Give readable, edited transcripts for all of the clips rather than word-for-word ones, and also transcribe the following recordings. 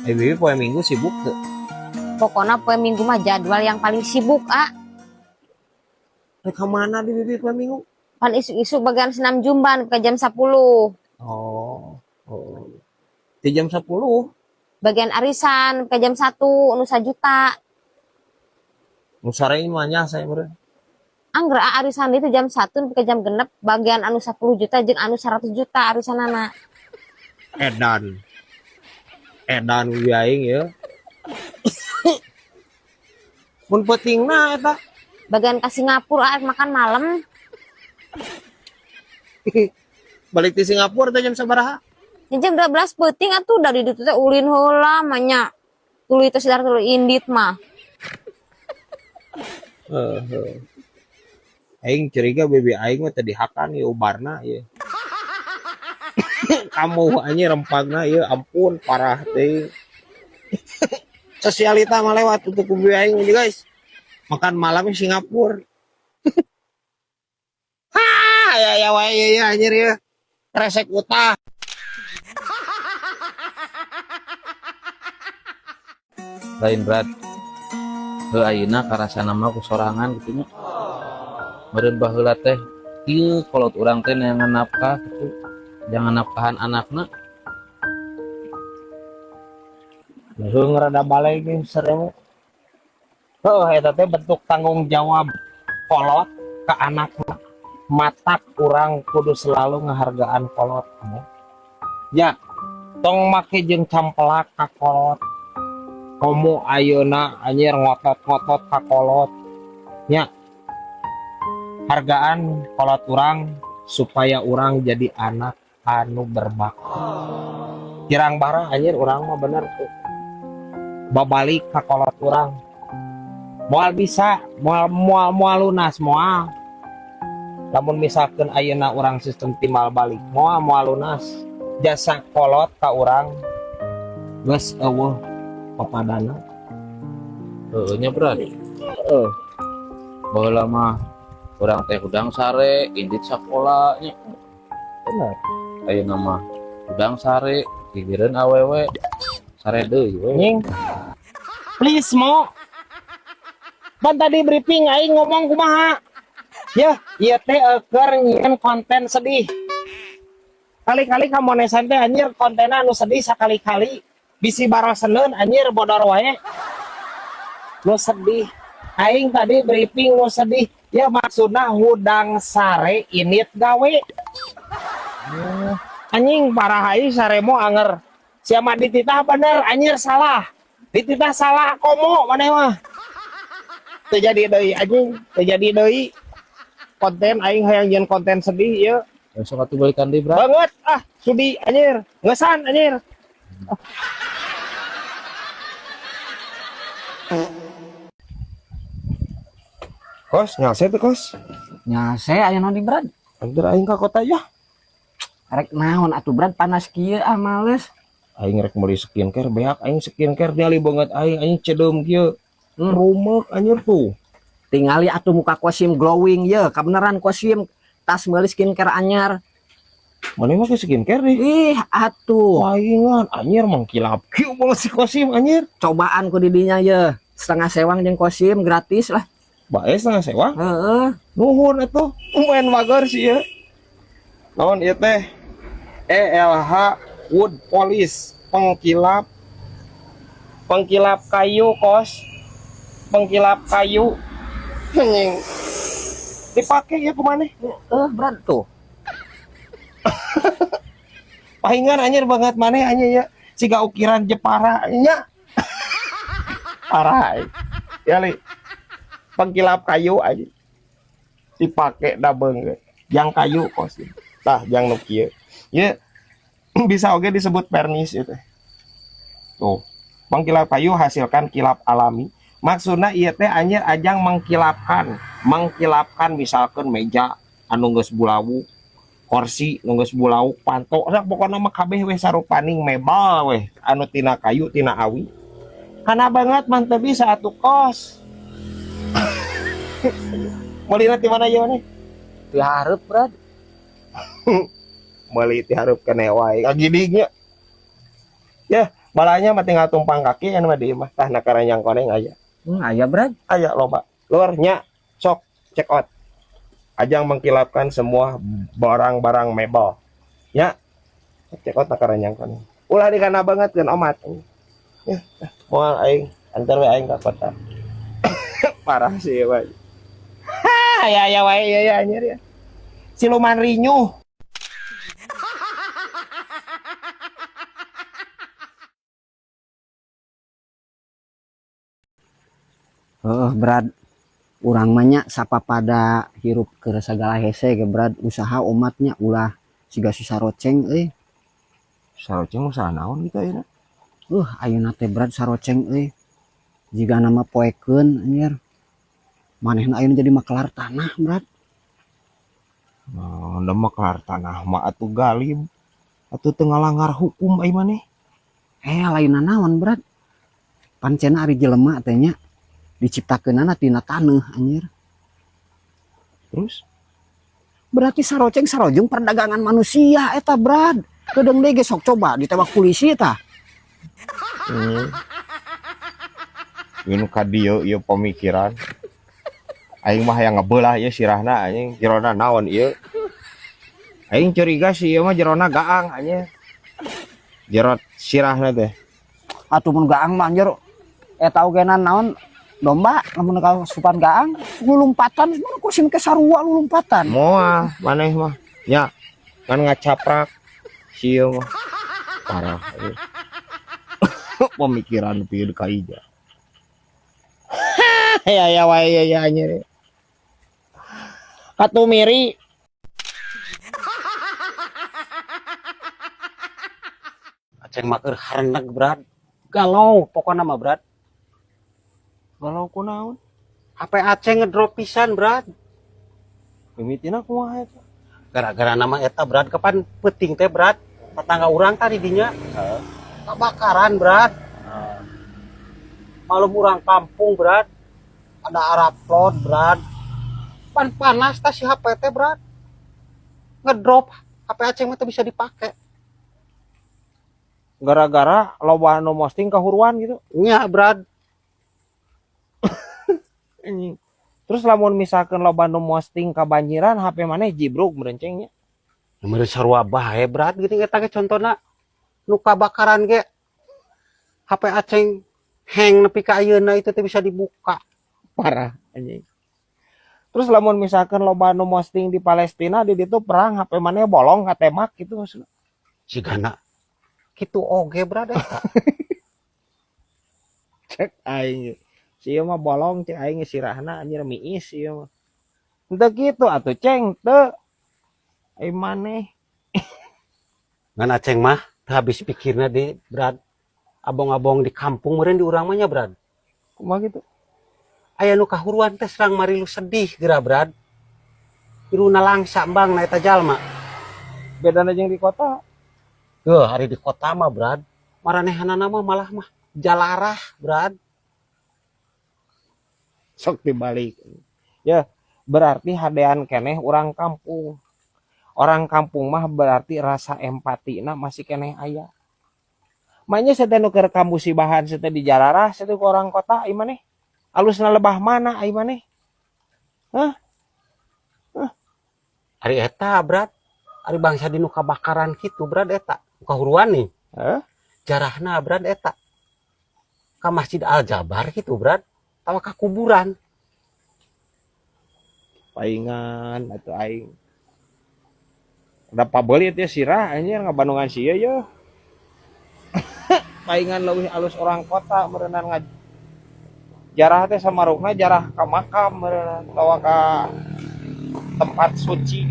Eh, Bibi poe Minggu sibuk teu? Pokoknya poe Minggu mah jadwal yang paling sibuk, ah. Rek ka mana di Bibi poe Minggu? Pan isuk-isuk bagian senam jumban ke jam 10. Oh. Oh. Di jam 10. Bagian arisan ke jam 1 nu sajuta. Nu sare mah nya saya meureun. Angger ah, arisan itu jam 1 ke jam 6 bagian anu 10 juta jeung anu 100 juta arisanana. Edan. Edan wi aing ya. Mun peutingna eta. Bagian ke Singapura ah, makan malam. Balik di Singapura teh jam sabaraha? Ya, jam 12 peuting atuh dari ditu teh ulin heula mah nya. Tuluy teh sadar tuluy indit mah. Heeh. Aing curiga bibi aing mah teh dihakan ieu ubarna ieu. Kamu anjing rempagna ieu, ampun parah teh. Sosialita mah lewat untuk bibi aing ini guys. Makan malam di Singapura. Ha, ya ya wae ya, ya anjir ya. Kresek utah. Lain berat. Heuh ayeuna karasana mah ku sorangan kitu nya. Meureun baheula teh kieu kolot urang teh neangan nafkah kitu. Jangan nafkahan anakna. Heuh rada balik ge serem. Heuh eta teh bentuk tanggung jawab kolot ke anakna. Matak urang kudu selalu ngehargaan kolot. Ya, tong make jeung campelak ka kolot. Komo ayeuna anjir ngotot-ngotot ka kolot. Nya. Hargaan kolot urang supaya urang jadi anak anu berbakti. Kirang bara anjir urang mah bener tuh. Babalik ka kolot urang. Moal bisa, moal moal moal lunas moal. Lamun misalkan ayeuna urang sistem timbal balik, moal moal lunas. Jasa kolot ka urang geus eueuh papadana. Heueuh nya berat. Heeh. Baheula mah urang teh hudang sare, indit sakola nya. Bener. Ayeuna mah hudang sare, gigireun awewe sare deui we. Nying. Please mo. Ban tadi briefing aing ngomong kumaha? Ya, ieu teh keur nyieun konten sedih. Kali-kali kamonesan teh anjir kontenna anu sedih sakali-kali bisi baroseneun anjir bodor wae. Nu sedih. Aing tadi briefing nu sedih. Ya maksudna hudang sare init gawe. Anjing parah aing saremo anger. Siapa dititah bener anjir salah. Dititah salah komo maneh mah. Teu jadi deui anjing, teu jadi deui. Konten aing hayang nyieun konten sedih ieu. Besok atuh balikan deui berat. Banget ah, sudi anjir. Ngeusan anjir. Kos, nyase teh kos. Nyase aya naon di berat? Antar aing ka kota ya. Rek naon atuh berat panas kieu ah males. Aing rek meuli skincare beak aing skincare nyali banget aing aing cedeum kieu. Rumek anjir tuh. Tingali atuh muka Kosim glowing ye, kabeneran Kosim tas meuli skincare anyar. Mana make skincare deh? Ih atuh. Paingan anjir mengkilap kieu banget si Kosim anjir. Cobaan ku didinya ye. Setengah sewang jeung Kosim gratis lah. Bae setengah sewang? Heeh. Nuhun atuh. Lumayan bager sih ya. Naon ieu teh? ELH Wood Polish pengkilap. Pengkilap kayu kos. Pengkilap kayu. Anjing. Dipakai ya kumaneh? Heeh, berat tuh. Pahingan anjir banget maneh anjir ya. Siga ukiran Jepara nya. Parah. Ya li. Pengkilap kayu aja. Dipake da beungeut. Jang kayu kos. Tah jang nu kieu. Ieu bisa oge disebut vernis ieu teh. Tuh. Pengkilap kayu hasilkan kilap alami. Maksudna ieu teh anjir ajang mengkilapkan, mengkilapkan misalkan meja anu geus bulawu, kursi nu geus bulawu, panto, sak pokona mah kabeh we sarupaning mebel we anu tina kayu, tina awi. Kana banget mah teu bisa atuh kos. Meulina ti mana ieu maneh? Ti hareup, Brad. Meuli ti hareup keneh wae. Kagidig nya. Ya, Balanya mah tinggal tumpang kaki anu mah di imah. Tah na karanjang koneng aya. Aya Brad. Aya loba. Lur nya sok check out. Ajang mengkilapkan semua barang-barang mebel. Ya. Check out na karanjang koneng. Ulah dikana banget kan omat. Ya, moal aing antar we aing ka kota. Parah sih wae. Ha, ya ya wae ya ya anjir ya. Siluman rinyuh. Heeh, Brad. Urang mah nya sapapada hirup keur sagala hese ge Brad, usaha omatnya ulah siga si saroceng euy. Saroceng usaha naon gitu ayeuna? Ayeuna teh Brad saroceng euy. Jigana mah poekeun anjir. Manehna ayeuna jadi makelar tanah, Brad. Nah, da makelar tanah mah atuh galib. Atuh teu ngalanggar hukum ai maneh. Lain naon, Brad. Pancena ari jelema teh nya diciptakeunana tina taneuh anjir. Terus? Berarti saroceng sarojeng perdagangan manusia eta, Brad. Kedeung deui ge sok coba ditewak polisi eta. Ini ka dieu ieu pemikiran. Aing mah hayang ngebelah ieu sirahna anjing, jerona naon ieu. Aing curiga sih ieu mah jerona gaang anjing. Jerot sirahna teh. Atuh mun gaang mah anjir eta ogenan naon domba lamun kasupan gaang lulumpatan mun kursi ke sarua lulumpatan. Moal maneh mah nya kan ngacaprak sieu mah parah ieu. Pemikiran pieu ka ija. Ya ya wae ya ya anjir. Katu miri. Aceng mah keur hareneg Brad. Galau pokona mah Brad. Galau kunaon? HP Aceng ngedrop pisan Brad. Mimitina kumaha eta? Gara-gara nama eta Brad kapan peuting teh Brad. Tetangga urang tadi dinya. Heeh. Kebakaran Brad. Heeh. Malum urang kampung Brad. Ada arapload Brad. Pan panas tah si HP teh Brad. Ngedrop HP Aceng mah teu bisa dipake. Gara-gara loba anu posting kahuruan gitu. Nya Brad. Anjing. Terus lamun misalkan loba nu posting kabanjiran HP maneh jibruk merencengnya. Meureun sarua bae Brad geuning eta ge contona nu kabakaran ge HP Aceng hang nepi ka ayeuna itu teh bisa dibuka. Parah anjing. Terus lamun misalkan loba nu posting di Palestina di ditu perang HP maneh bolong katemak gitu maksudna. Sigana kitu oge Brad eta. Cek aing. Si ieu mah bolong cek aing sirahna anjir miis ieu mah. Henteu kitu atuh ceng teu. Ai maneh. Ngan Aceng mah teu habis pikirna di Brad. Abong-abong di kampung meureun di urang mah nya Brad. Kumaha kitu? Aya nu kahuruan teh serang marilu sedih geura Brad. Iruna langsa embang na eta jalma. Bedana jeung di kota. Heuh, ari di kota mah Brad. Maranehanana mah malah mah jalarah Brad. Sok dibalik. Ya, berarti hadean keneh urang kampung. Orang kampung mah berarti rasa empatina masih keneh aya. Makanya saya teh nu keur kamusibahan saya teh di jalarah saya teh ku orang kota ai maneh. Alusna lebah mana ai maneh? Hah? Hah? Ari eta Brad, ari bangsa di nu kabakaran kitu Brad eta, nu kahuruan nih. Hah? Jarahna Brad eta. Ka Masjid Al Jabar kitu Brad, tawa ka kuburan. Paingan atuh aing. Ada pabelit ya sirah anjir ngabandungan sia ye. Paingan leuwih alus orang kota meureunnan ngaj jarah teh samarukna jarah ka makam meureunnan atawa ka tempat suci.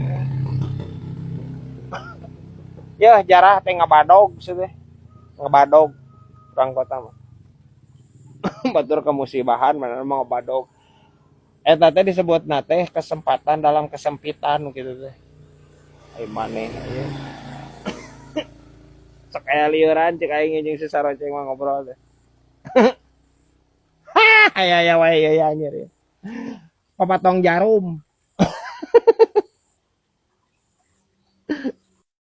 Ya jarah teh ngabadog sih teh. Ngabadog orang kota mah. Batur kemusibahan mana mah ngabadog. Eta teh disebutna teh kesempatan dalam kesempitan gitu teh. Ai maneh ieu. Sok aya lieuran cek aing jeung si saroceng mah ngobrol teh. Aya aya wae ieu anjir. Papatong jarum.